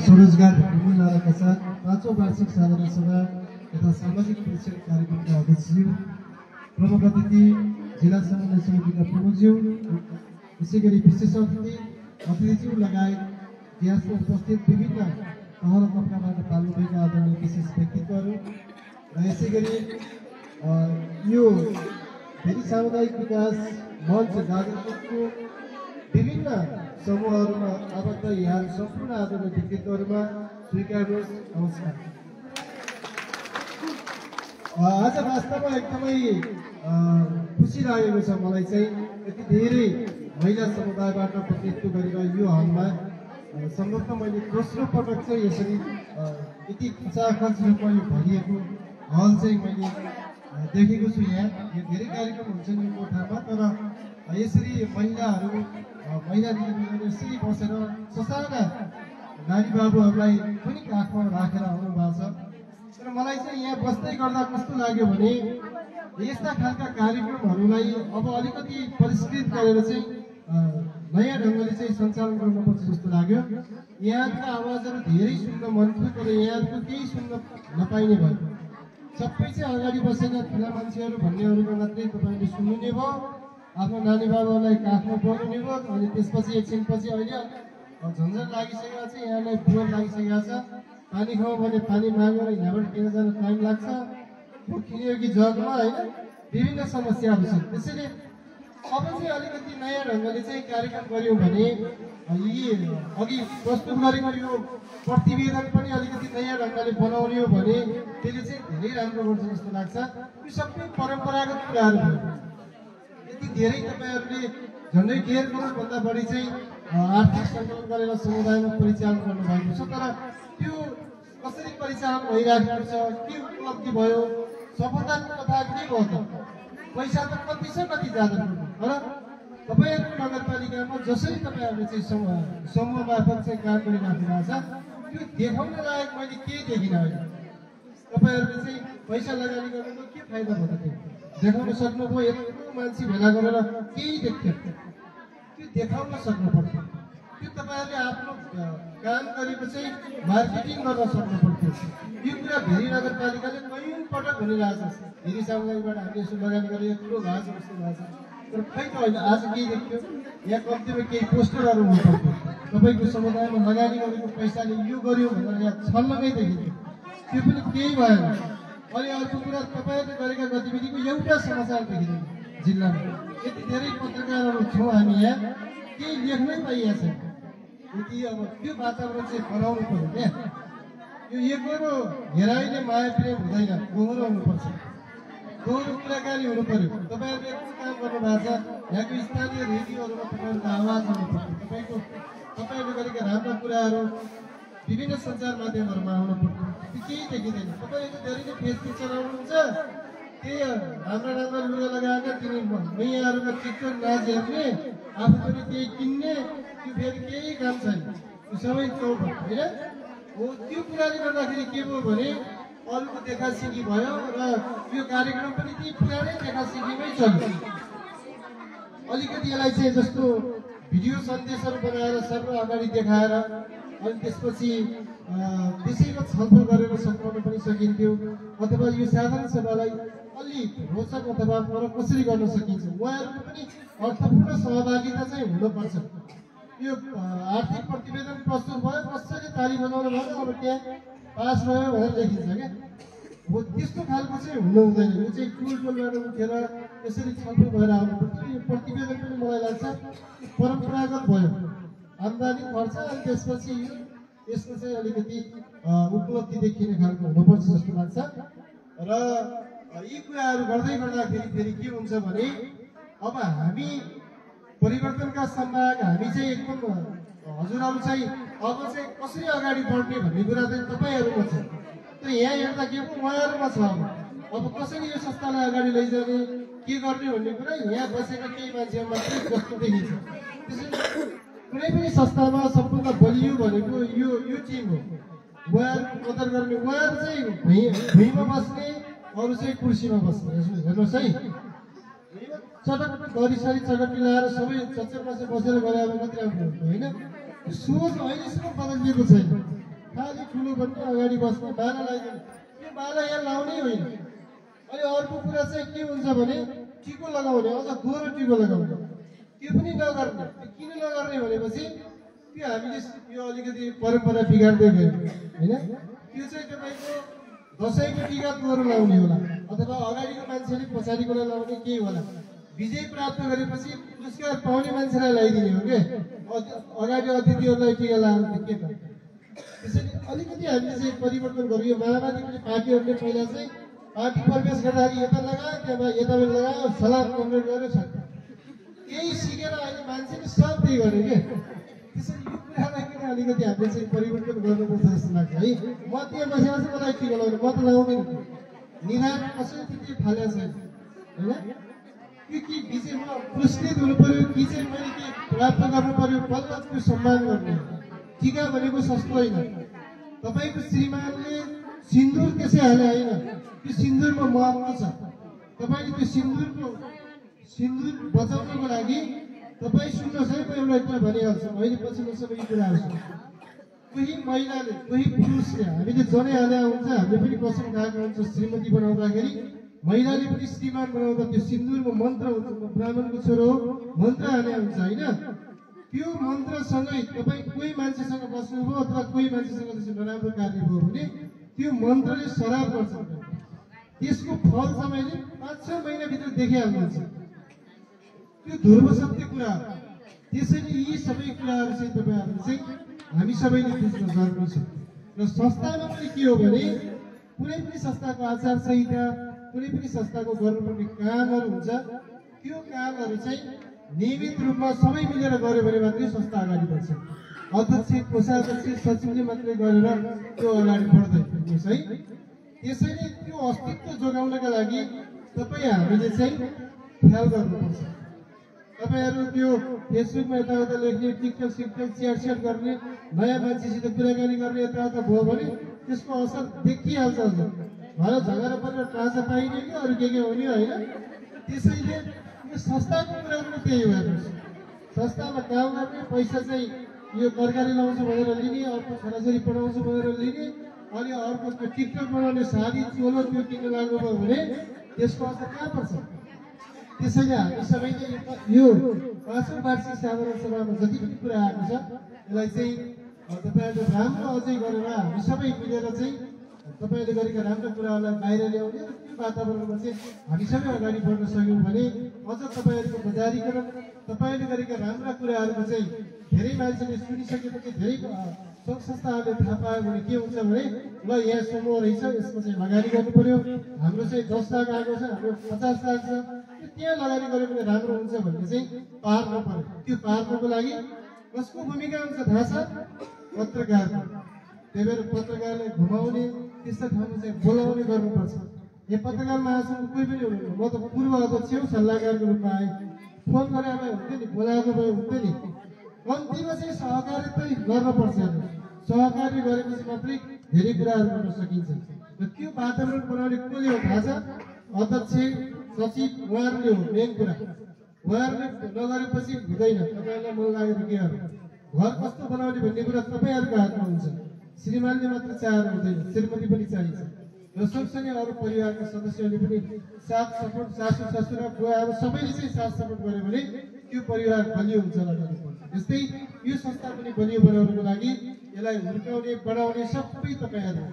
स्वरोजगार निर्माणका साथ 5औं वार्षिक साधारण सभा तथा सामाजिक परीक्षण कार्यक्रमका अध्यक्षज्यू, प्रमुख अतिथि जिल्ला समन्वय समितिका प्रमुखज्यू, विशेषगरी विशेष अतिथिज्यू लगायत ग्यासमा उपस्थित विभिन्न तहर तबकाबाट पाल्नुभएका आदरणीय विशेष व्यक्तित्वहरू र यसैगरी यो फेरि सामुदायिक विकास मञ्च गाजरकोटको विभिन्न समूहहरूमा आबद्ध यहाँ सम्पूर्ण आदरणीय व्यक्तित्वहरूमा स्वीकार्नुहोस्। नमस्कार। आज वास्तवमा एकदमै खुसी लागेको छ मलाई चाहिँ यति धेरै महिला समुदायबाट प्रतिनिधित्व गरेर यो हलमा सम्भवतः मैले दोस्रो पटक चाहिँ यसरी यति खचाखच रूपमा यो भरिएको हल चाहिँ मैले देखेको छु। यहाँ यो धेरै कार्यक्रम हुन्छन् यो कोठामा, तर यसरी महिला दिदीबहिनीहरू यसरी बसेर ससाना नानी बाबुहरूलाई पनि काखमा राखेर आउनु भएको छ। तर मलाई चाहिँ यहाँ बस्दै गर्दा कस्तो लाग्यो भने यस्ता खालका कार्यक्रमहरूलाई अब अलिकति परिष्कृत गरेर चाहिँ नयाँ ढङ्गले चाहिँ सञ्चालन गर्नुपर्छ जस्तो लाग्यो। यहाँका आवाजहरू धेरै सुन्न मन थियो, तर यहाँको केही सुन्न नपाइने भयो। सबै चाहिँ अगाडि बसेर ठुला मान्छेहरू भन्नेहरूको मात्रै तपाईँले सुन्नु भयो, आफ्नो नानी बाबुहरूलाई काखमा बोलाउनु भयो। अनि त्यसपछि एकछिनपछि अहिले झन्झट लागिसकेको छ, यहाँलाई बोर लागिसकेको छ। पानी खाऊ भने पानी मागेर यहाँबाट किन जान टाइम लाग्छ, किन्यो कि जगमा होइन, विभिन्न समस्याहरू छन्। त्यसैले अब चाहिँ अलिकति नयाँ ढङ्गले चाहिँ कार्यक्रम गऱ्यौँ भने यी अघि प्रस्तुत गरेको यो प्रतिवेदन पनि अलिकति नयाँ ढङ्गले बनाउने हो भने त्यसले चाहिँ धेरै राम्रो गर्छ जस्तो लाग्छ। यो सबै परम्परागत कुराहरू हो। यति धेरै तपाईँहरूले झन्डै 1.5 करोडभन्दा बढी चाहिँ आर्थिक सङ्कलन गरेर समुदायमा परिचालन गर्नुभएको छ। तर त्यो कसरी परिचालन भइराखेको छ, के उपलब्धि भयो, सफलताको कथा के भयो त? पैसा त कति छ, कति जाँदा तर तपाईँहरूको नगरपालिकामा जसरी तपाईँहरूले चाहिँ समूह मार्फत चाहिँ काम गरिराख्नु भएको छ, त्यो देखाउन लायक मैले केही देखिनँ अहिले। तपाईँहरूले चाहिँ पैसा लगानी गर्नुको के फाइदा भयो त? देखाउन सक्नुभयो, यत्रो मान्छे भेला गरेर केही देख्थ्यो, त्यो देखाउन सक्नुपर्थ्यो। त्यो तपाईँहरूले आफ्नो काम गरेको चाहिँ मार्केटिङ गर्न सक्नुपर्थ्यो। यो कुरा भेरी नगरपालिकाले कयौँ पटक भनिरहेको छ। भेरी सामुदायिकबाट हामीले यसो लगानी गरेर यत्रो भएको छ, कस्तो भएको छ, तर खै त होइन। आज केही देख्यो, यहाँ कम्तीमा केही पोस्टरहरू हुनुपर्थ्यो। तपाईँको समुदायमा लगानी गरेको पैसाले यो गर्यो भनेर यहाँ छल्लकै देखिन्थ्यो, त्यो पनि केही भएन। अनि अर्को कुरा, तपाईँहरूले गरेका गतिविधिको एउटा समाचार देखिँदैन जिल्लामा। यति धेरै पत्रकारहरू छौँ हामी यहाँ, केही लेख्नै पाइएको छैन। यति अब त्यो वातावरण चाहिँ बनाउनु पऱ्यो क्या। यो एकरो हेराइले माया प्रेम हुँदैन, दोहोरो हुनुपर्छ, दोहोरो कुराकानी हुनु पऱ्यो। तपाईँहरूले यत्रो काम गर्नुभएको छ, यहाँको स्थानीय रेडियोहरूमा तपाईँहरूको आवाज आउनुपर्छ। तपाईँहरूले गरेका राम्रा कुराहरू विभिन्न सञ्चार माध्यमहरूमा आउनु पर्छ। त्यो केही देखिँदैन। तपाईँले धेरै नै फेसबुक चलाउनुहुन्छ, त्यही राम्रा राम्रा लुगा लगाएर तिनी मैयाहरूका चित्र नाच हेर्ने, आफू पनि केही किन्ने, त्यो फेरि केही काम छैन। त्यो सबै चौक होइन हो। त्यो कुराले गर्दाखेरि के भयो भने अरूको देखासिखी भयो र यो कार्यक्रम पनि ती पुरानै देखासिखीमै चल्यो। अलिकति यसलाई चाहिँ जस्तो भिडियो सन्देशहरू बनाएर सर्व अगाडि देखाएर अनि त्यसपछि त्यसैमा छलफल गरेर सघाउन पनि सकिन्थ्यो। अथवा यो साधारण सभालाई अलि रोचक अथवा फरक कसरी गर्न सकिन्छ, उहाँहरूको पनि अर्थपूर्ण सहभागिता चाहिँ हुनुपर्छ। यो आर्थिक प्रतिवेदन प्रस्तुत भयो, कसैले ताली बजाउनु भयो, अब त्यहाँ पास भयो भनेर लेखिन्छ क्या। हो त्यस्तो खालको चाहिँ हुनु हुँदैन। यो चाहिँ टुलबाट उठेर यसरी छलफल भएर आउनुपर्छ। यो प्रतिवेदन पनि मलाई लाग्छ परम्परागत भयो, आम्दानी खर्च, अनि त्यसपछि यसको चाहिँ अलिकति उपलब्धि देखिने खालको हुनुपर्छ जस्तो लाग्छ। र यी कुराहरू गर्दै गर्दाखेरि फेरि के हुन्छ भने अब हामी परिवर्तनका सम्भाग, हामी चाहिँ एकदम हजुरहरू चाहिँ अब चाहिँ कसरी अगाडि बढ्ने भन्ने कुरा चाहिँ तपाईँहरूमा छ। तर यहाँ हेर्दा के पो उहाँहरूमा छ। अब कसरी यो संस्थालाई अगाडि लैजाने, के गर्ने भन्ने कुरा यहाँ बसेका केही मान्छेहरू मात्रै जस्तो देखिन्छ। त्यसैले कुनै पनि संस्थामा सबभन्दा बलियो भनेको यो टिम हो। उहाँहरूको कदर गर्ने, उहाँहरू चाहिँ भुइँमा बस्ने, अरू चाहिँ कुर्सीमा बस्ने। हेर्नुहोस् है, चटक गरिसरी चटक मिलाएर सबै चच्चरमा चाहिँ बसेर गरे अब कति राम्रो हुन्छ होइन। सोच अहिलेसम्म बदलिएको छैन। खालि ठुलो भन्ने अगाडि बस्ने बाला लगाइदिने, यो बाला यहाँ लाउनै होइन। अनि अर्को कुरा चाहिँ के हुन्छ भने टिको लगाउने, अझ गोरो टिको लगाउने, त्यो पनि नगर्ने। किन नगर्ने भनेपछि त्यो हामीले यो अलिकति परम्परा बिगार्दै गयौँ होइन। त्यो चाहिँ तपाईँको दसैँको टिका गोरो लाउने होला, अथवा अगाडिको मान्छेले पछाडिकोलाई लाउने केही होला। विजय प्राप्त गरेपछि पुरस्कार पाउने मान्छेलाई लगाइदिने हो क्या, अगाडि अतिथिहरूलाई टिका लगाउने के त। त्यसैले अलिकति हामीले चाहिँ परिवर्तन गर्यो। यो माओवादी पनि पार्टीहरूले पहिला चाहिँ पार्टी प्रवेश गर्दाखेरि यता लगायो, त्यहाँ यता पनि लगायो, सलाह कमेन्ट गरेर छ, यही सिकेर अहिले मान्छेले सब त्यही गरे क्या। त्यसैले यो कुरालाई किन अलिकति हामीले चाहिँ परिवर्तन गर्नुपर्छ जस्तो लाग्छ है। म त्यहाँ बसेर चाहिँ मलाई टिका लगाउनु, म त लगाउँदैन। निधार कसैले त्यो थालेको छैन होइन। त्यो कि विजयमा पुरस्कृत हुनु पर्यो कि चाहिँ मैले के प्राप्त गर्नु पर्यो, बल्ल त्यो सम्मान गर्ने। टिका भनेको सस्तो होइन। तपाईँको श्रीमानले सिन्दुर त्यसै हाले होइन, त्यो सिन्दुरमा महत्त्व छ। तपाईँले त्यो सिन्दुर बचाउनको लागि तपाईँ सुन्नुहोस् है, म एउटा कुरा भनिहाल्छु। अहिले पछिल्लो समय यो कुरा आउँछ, कोही महिलाले कोही पुरुषले हामीले जनै हाले हुन्छ, हामीले पनि कसम खाएको हुन्छ। श्रीमती बनाउँदाखेरि महिलाले पनि श्रीमान बनाउँदा त्यो सिन्दुरमा मन्त्र हुन्छ, म ब्राह्मणको छोरो हो, मन्त्र हाले हुन्छ होइन। त्यो मन्त्रसँगै तपाईँ कोही मान्छेसँग बस्नुभयो अथवा कोही मान्छेसँग त्यसो नराम्रो कार्य भयो भने त्यो मन्त्रले श्राप गर्छ। त्यसको फल तपाईँले 5-6 महिनाभित्र देखिहाल्नुहुन्छ। त्यो ध्रुव सत्य कुरा हो। त्यसैले यी सबै कुराहरू चाहिँ तपाईँहरूले चाहिँ हामी सबैले बुझ्न जरुरी छ। र संस्थामा पनि के हो भने कुनै पनि संस्थाको आचार संहिता, कुनै पनि संस्थाको गर्नुपर्ने कामहरू हुन्छ, त्यो कामहरू चाहिँ नियमित रूपमा सबै मिलेर गऱ्यो भने मात्रै संस्था अगाडि बढ्छ। अध्यक्ष, कोषाध्यक्ष, सचिवले मात्रै गरेर त्यो अगाडि बढ्दैन है। त्यसैले त्यो अस्तित्व जोगाउनका लागि तपाईँ हामीले चाहिँ ख्याल गर्नुपर्छ। तपाईँहरू त्यो फेसबुकमा यताउता लेख्ने, टिकटक सिकटक च्याट गर्ने, नयाँ मान्छेसित कुराकानी गर्ने यताउता भयो भने त्यसको असर देखिहाल्छ। घर झगडा परेर टाँचा पाइने कि अरू के हुने होइन। त्यसैले यो संस्थाको कुरा पनि त्यही हो। हेर्नुहोस्, संस्थामा काम गर्ने पैसा चाहिँ यो तरकारी लाउँछु भनेर लिने, अर्को छोराछोरी पढाउँछु भनेर लिने, अनि अर्को त्यो टिकटक बनाउने साडी चोलो त्यो किन्न लाग्नुभयो भने त्यसको असर कहाँ पर्छ। त्यसैले हामी सबैले यो 5औं वार्षिक साधारण सभामा जति पनि कुरा आएको छ यसलाई चाहिँ तपाईँहरूले राम्रो अझै गरेर हामी सबै मिलेर चाहिँ तपाईँले गरेका राम्रो कुराहरूलाई बाहिर ल्याउने, त्यो वातावरणमा चाहिँ हामी सबै अगाडि बढ्न सक्यौँ भने अझ तपाईँहरूको बजारीकरण, तपाईँले गरेका राम्रा कुराहरूको चाहिँ धेरै मान्छेले सुनिसकेपछि धेरै सङ्घ संस्थाहरूले थाहा पायो भने के हुन्छ भने ल यहाँ समूह रहेछ, यसको चाहिँ लगानी गर्नु पर्यो, हाम्रो चाहिँ 10 लाख आएको छ, हाम्रो 50 लाख छ, त्यहाँ लगानी गऱ्यो भने राम्रो हुन्छ भन्ने चाहिँ पार्नु पर्यो। त्यो पार्नको लागि कसको भूमिका हुन्छ थाहा छ? पत्रकारको। त्यही भएर पत्रकारले घुमाउने, त्यस्ता ठाउँमा चाहिँ बोलाउने गर्नुपर्छ। यो पत्रकार महासङ्घ कोही पनि हुनुहुन्न, म त पूर्व अध्यक्ष हो, सल्लाहकारको रूपमा आएँ, फोन गरेर हुन्थ्यो नि, बोलाएको भए हुन्थ्यो नि। कम्तीमा चाहिँ सहकारिता गर्नुपर्छ। सहकारी गरेपछि मात्रै धेरै कुराहरू गर्न सकिन्छ। र त्यो वातावरण बनाउने कसले हो थाहा छ? अध्यक्ष, सचिव, उहाँहरूले हो मेन कुरा। उहाँहरूले नगरेपछि हुँदैन। तपाईँहरूलाई मन लागेको के हो? घर कस्तो बनाउने भन्ने कुरा तपाईँहरूको हातमा हुन्छ। श्रीमानले मात्र चाहेर हुँदैन, श्रीमती पनि चाहिन्छ। र सँगसँगै अरू परिवारका सदस्यहरूले पनि साथ सपोर्ट, सासू ससुरा बुवाहरू सबैले चाहिँ साथ सपोर्ट गर्यो भने त्यो परिवार बलियो हुन्छ लाग्नुपर्छ। जस्तै यो संस्था पनि बलियो बनाउनको लागि यसलाई हुर्काउने, बढाउने सबै तपाईँहरू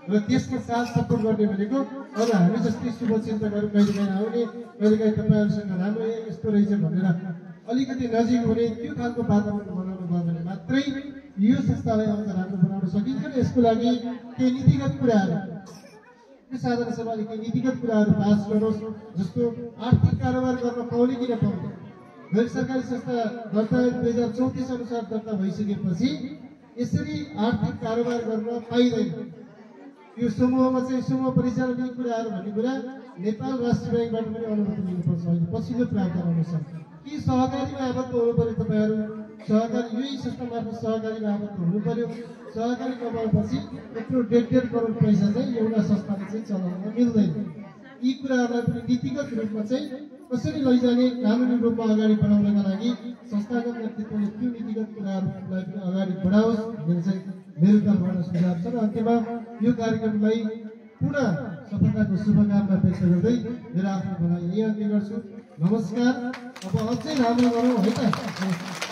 र त्यसको साथ सपोर्ट गर्ने भनेको अरू हामी जस्तै शुभचिन्तकहरू कहिलेकाहीँ आउने, कहिलेकाहीँ तपाईँहरूसँग राम्रो यस्तो रहेछ भनेर अलिकति नजिक हुने त्यो खालको वातावरण बनाउनु भयो भने मात्रै यो संस्थालाई अझ राम्रो बनाउन सकिन्छ। र यसको लागि केही नीतिगत कुराहरू, यो साधारण सभाले केही नीतिगत कुराहरू पास गरोस्। जस्तो आर्थिक कारोबार गर्न पाउने कि नपाउने, गैर सरकारी संस्था दर्ता 2034 अनुसार दर्ता भइसकेपछि यसरी आर्थिक कारोबार गर्न पाइँदैन। यो समूहमा चाहिँ समूह परिचालनको कुराहरू भन्ने कुरा नेपाल राष्ट्र ब्याङ्कबाट पनि अनुमति लिनुपर्छ। अहिले पछिल्लो प्रावधान अनुसार कि सहकारीमा आबद्ध हुनु पर्यो, तपाईँहरू सहकारी यही संस्था मार्फत सहकारीमा आबद्ध हुनु पर्यो। सहकारी नभएपछि यत्रो 1.5 करोड पैसा चाहिँ एउटा संस्थाले चाहिँ चलाउन मिल्दैन। यी कुराहरूलाई पनि नीतिगत रूपमा चाहिँ कसरी लैजाने, कानुनी रूपमा अगाडि बढाउनका लागि संस्थागत नेतृत्वले त्यो नीतिगत कुराहरूलाई पनि अगाडि बढाओस् भनेर चाहिँ मेरो तर्फबाट सुझाव छ र अन्त्यमा यो कार्यक्रमलाई पुनः सफलताको शुभकामना व्यक्त गर्दै मेरो आफ्नो भनाइ यही अन्त्य गर्छु। नमस्कार। अब अझै राम्रो गरौँ है त।